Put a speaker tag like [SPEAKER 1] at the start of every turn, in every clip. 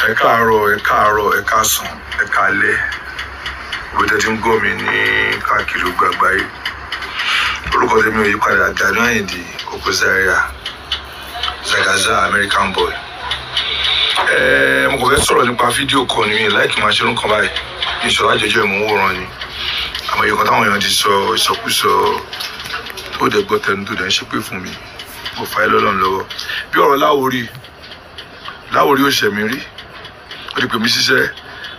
[SPEAKER 1] Ẹ káàárọ̀, ẹ káàárọ̀, ẹ káàsán, ẹ káalẹ́. Ibi tẹ́ ti ń gbọ́ mi ní káàkiri gbogbo àgbáyé. Orúkọ tèmi ò yí padà, Gani Àyìndé Koko Zaria, Zagaza American boy. Mo kò fẹ́ sọ̀rọ̀ nípa fídíò kan ní mi láìkí máa ṣe orúkọ báyìí. Ní ìṣọ̀lá àjọjọ́ ìmọ̀wòrán ni. Àmọ́ ìyọ̀kan táwọn èèyàn ti sọ ìsọkúsọ tó dẹ̀ gbọ́ tẹnu tó dẹ̀ ń ṣépè fún mi. Mo fà á lọ́lọ́run lọ́wọ́. Bí ọ̀rọ̀ Láwórì, Láwórì ò ṣẹ̀ mí rí. Ó ti pè mí ṣiṣẹ́,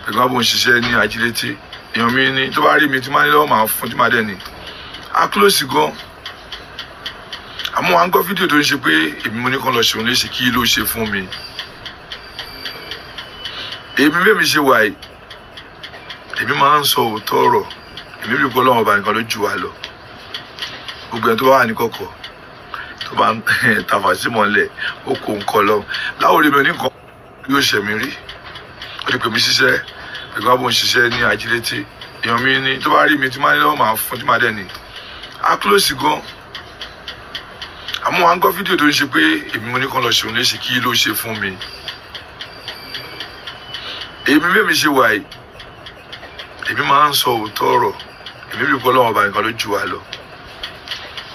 [SPEAKER 1] pẹ̀lú àbò ń ṣiṣẹ́ ní Ajílété. Èèyàn mi ní tó bá rí mi tí máa ní lọ́wọ́ máa fún tí máa dẹ̀ ní. A close gan. Àmọ́ à ń gbọ́ fídíò tó ń ṣe pé èmi mo ní kàn lọ ṣe òun léṣe, kí ló ṣe fún mi. Èmi bẹ́ẹ̀ mi ṣe wà yìí, èmi máa ń sọ òótọ́ ọ̀rọ̀. Èmi bí pé Ọlọ́run ọba nìkan ló jù wá lọ. Gbogbo ẹni tó bá wà ní kọ̀kọ̀ tó bá ń tàfà sí mọ́lẹ̀, ó kó nǹkan lọ. Láwórì mi ò ní nǹkan yóò ṣẹ̀ mí rí. Ó ti pè mí ṣiṣẹ́, pẹ̀lú àbò ń ṣiṣẹ́ ní Ajílété. Èèyàn mi ní tó bá rí mi tí máa ní lọ́wọ́ máa fún tí máa dẹ̀ ní. A close gan. Àmọ́ à ń gbọ́ fídíò tó ń ṣe pé èmi mo ní kàn lọ ṣe òun léṣe, kí ló ṣe fún mi. Èmi bẹ́ẹ̀ mi ṣe wà yìí, èmi máa ń sọ òótọ́ ọ̀rọ̀. Èmi bí pé Ọlọ́run ọba nìkan ló jù wá lọ.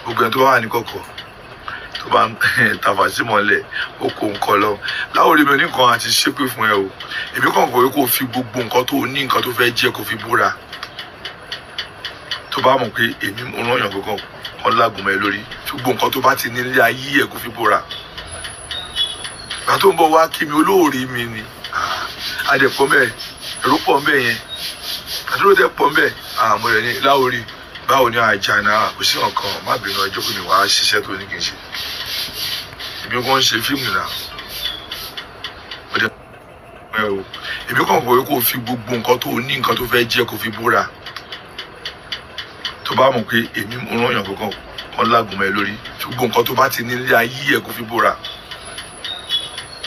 [SPEAKER 1] Gbogbo ẹni tó bá wà ní kọ̀kọ̀ tó bá ń tàfà sí mọ́lẹ̀, ó kó nǹkan lọ. Láwórì mi ò ní nǹkan àti ṣépè fún ẹ o. Èmi kàn kọ̀ wí kó fi gbogbo nǹkan tó ní nǹkan tó fẹ́ jẹ́ kó fi búra. Tó bá mọ̀ pé èmi mo rán èèyàn kankan kan lágùnmọ̀ ẹ lórí, fi gbogbo nǹkan tó bá ti ní ilé ayé ẹ kó fi búra. Ìgbà tó ń bọ̀ wá kí mi, olóòrí mi ni. Adẹ̀pọ̀ mẹ́, èrò pọ̀ mẹ́ yẹn. Àdúró dẹ̀ pọ̀ mẹ́. Àmọ́ rẹ̀ ní Láwórì, báwo ni àjà náà? Kò sí nǹkan, má bínú ọjọ́ pé mi wàá ṣiṣẹ́ tó ní kí n ṣe. Èmi kàn ń ṣe fíìmù náà. Ó dẹ̀ ẹ o. Èmi kàn kọ̀ wí kó fi gbogbo nǹkan tó ní nǹkan tó fẹ́ jẹ́ kó fi búra. Tó bá mọ̀ pé èmi mo rán èèyàn kankan kan lágùnmọ̀ ẹ lórí, fi gbogbo nǹkan tó bá ti ní ilé ayé ẹ kó fi búra.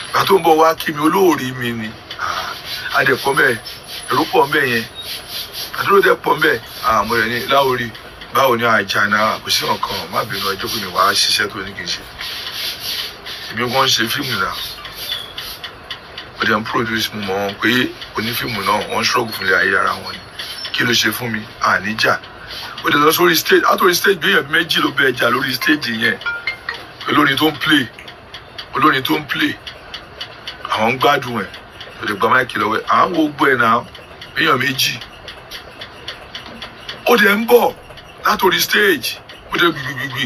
[SPEAKER 1] Ìgbà tó ń bọ̀ wá kí mi, olóòrí mi ni. Adẹ̀pọ̀ mẹ́, èrò pọ̀ mẹ́ yẹn. Àdúró dẹ̀ pọ̀ mẹ́. Àmọ́ rẹ̀ ní Láwórì, báwo ni àjà náà? Kò sí nǹkan, má bínú ọjọ́ pé mi wàá ṣiṣẹ́ tó ní kí n ṣe. Èmi kàn ń ṣe fíìmù náà. Ó dẹ̀ ń produce, mo mọ̀ pé onífíìmù náà wọ́n ń struggle fún ilé ayé ara wọn ni. Kí ló ṣe fún mi? Àníjà. Ó dẹ̀ lọ sórí stage, látòrí stage bí èèyàn méjì ló bẹ ẹja lórí stage yẹn. Olórin tó ń play, olórin tó ń play, àwọn ń gbádùn ẹ̀. Ó dẹ̀ gba máìkì lọ́wọ́ ẹ̀. À ń wo gbọ́ ẹ̀ náà, èèyàn méjì. Ó dẹ̀ ń bọ̀ látòrí stage, mo dẹ̀ gbìgbìgbì.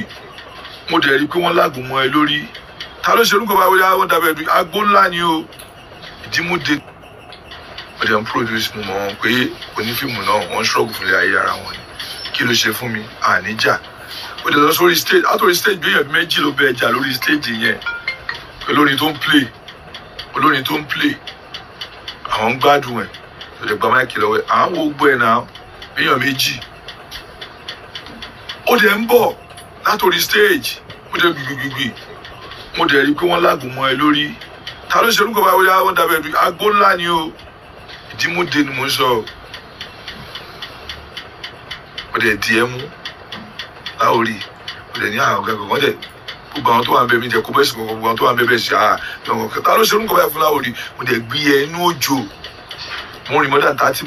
[SPEAKER 1] Mo dẹ̀ rí i pé wọ́n lágùn mọ́ ẹ lórí. Ta ló ṣe orúkọ báwo yá wọ́n dábẹ́ ẹ̀dùn? Agbó ńlá ni o. Ìdímúde. Ó dẹ̀ ń produce, mo mọ̀ pé onífíìmù náà wọ́n ń struggle fún ilé ayé ara wọn ni. Kí ló ṣe fún mi? Àníjà. Ó dẹ̀ lọ sórí stage, látòrí stage bí èèyàn méjì ló bẹ ẹja lórí stage yẹn. Olórin tó ń play, olórin tó ń play, àwọn ń gbádùn ẹ̀. Ó dẹ̀ gba máìkì lọ́wọ́ ẹ̀. À ń wo gbọ́ ẹ̀ náà, èèyàn méjì. Ó dẹ̀ ń bọ̀ látòrí stage, mo dẹ̀ gbìgbìgbì. Mo dẹ̀ rí i pé wọ́n lágùn mọ́ ẹ lórí. Ta ló ṣe orúkọ báwo yá wọ́n dábẹ́ ẹ̀dùn? Agbó ńlá ni o. Ìdímúde ni mò ń sọ. Mo dẹ̀ di ẹ mú. Láwórì, mo dẹ̀ ní àwọn ọ̀gá kankan dẹ̀. Gbogbo àwọn tó wà ń bẹ mi jẹ́ kó bẹ́ẹ̀ sì kankan, gbogbo àwọn tó wà ń bẹ bẹ́ẹ̀ sì àá. Ta ló ṣe orúkọ báyìí fún Láwórì? Mo dẹ̀ gbé ẹ inú òjò. Mo rìn more than 30